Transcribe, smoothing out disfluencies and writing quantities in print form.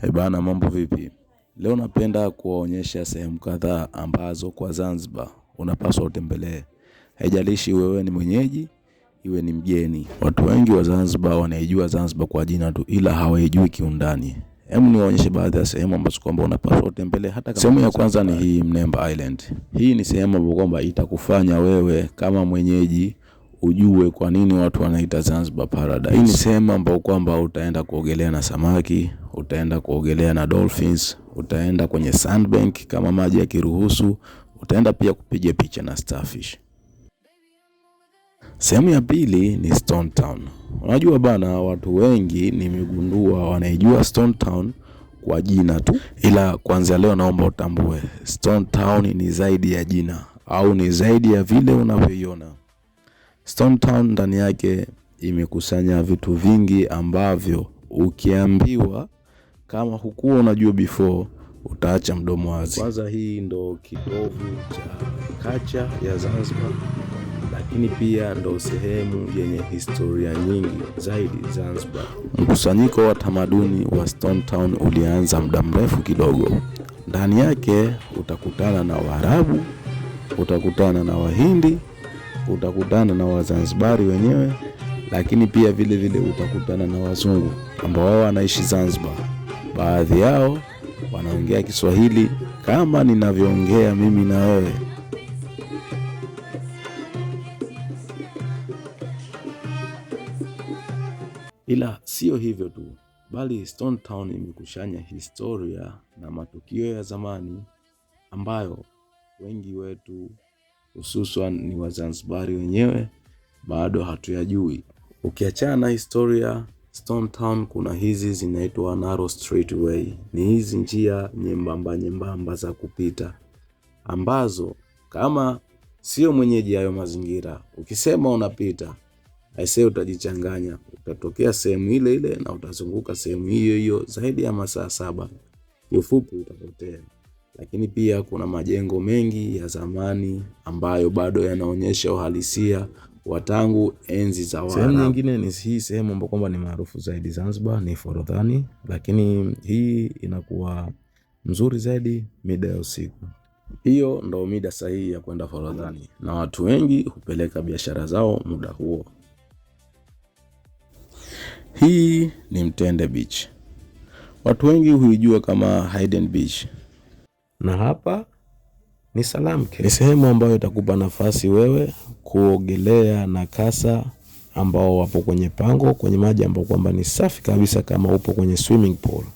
Eh bana, mambo vipi? Leo napenda kuwaonyesha sehemu kadhaa ambazo kwa Zanzibar unapaswa utembelee. Haijalishi wewe ni mwenyeji, iwe ni mgeni. Watu wengi wa Zanzibar wanaijua Zanzibar kwa jina tu, ila hawaijui kiundani. Hebu niwaonyeshe baadhi ya sehemu ambazo kwamba unapaswa utembelee hata kama. Sehemu ya kwanza ni hii Mnemba Island. Hii ni sehemu ambayo kwamba itakufanya wewe kama mwenyeji ujue kwa nini watu wanaita Zanzibar Paradise. Hii ni sehemu ambayo kwamba utaenda kuogelea na samaki, utaenda kuogelea na dolphins, utaenda kwenye sandbank kama maji yakiruhusu, utaenda pia kupiga picha na starfish. Sehemu ya pili ni Stone Town. Unajua bana, watu wengi nimegundua wanaijua Stone Town kwa jina tu, ila kuanzia leo naomba utambue Stone Town ni zaidi ya jina au ni zaidi ya vile unavyoiona. Stone Town ndani yake imekusanya vitu vingi ambavyo ukiambiwa kama hukuwa unajua before utaacha mdomo wazi. Kwanza, hii ndo kitovu cha kacha ya Zanzibar, lakini pia ndo sehemu yenye historia nyingi zaidi Zanzibar. Mkusanyiko wa tamaduni wa Stone Town ulianza muda mrefu kidogo. Ndani yake utakutana na Waarabu, utakutana na Wahindi, utakutana na Wazanzibari wenyewe, lakini pia vile vile utakutana na wazungu ambao wao wanaishi Zanzibar. Baadhi yao wanaongea Kiswahili kama ninavyoongea mimi na wewe. Ila sio hivyo tu, bali Stone Town imekusanya historia na matukio ya zamani ambayo wengi wetu hususan ni Wazanzibari wenyewe bado hatuyajui. Ukiachana na historia Stone Town, kuna hizi zinaitwa narrow streetway. Ni hizi njia nyembamba nyembamba za kupita ambazo kama sio mwenyeji hayo mazingira, ukisema unapita aisee, utajichanganya, utatokea sehemu ile ile na utazunguka sehemu hiyo hiyo zaidi ya masaa 7. Kiufupi utapotea. Lakini pia kuna majengo mengi ya zamani ambayo bado yanaonyesha uhalisia wa tangu enzi za Waarabu. Sehemu nyingine ni hii sehemu ambayo kwamba ni maarufu zaidi Zanzibar ni Forodhani, lakini hii inakuwa mzuri zaidi mida ya usiku. Hiyo ndo mida sahihi ya kwenda Forodhani, na watu wengi hupeleka biashara zao muda huo. Hii ni Mtende Beach. Watu wengi huijua kama Hidden Beach, na hapa ni Salamke. Ni sehemu ambayo itakupa nafasi wewe kuogelea na kasa ambao wapo kwenye pango, kwenye maji ambao kwamba ni safi kabisa kama upo kwenye swimming pool.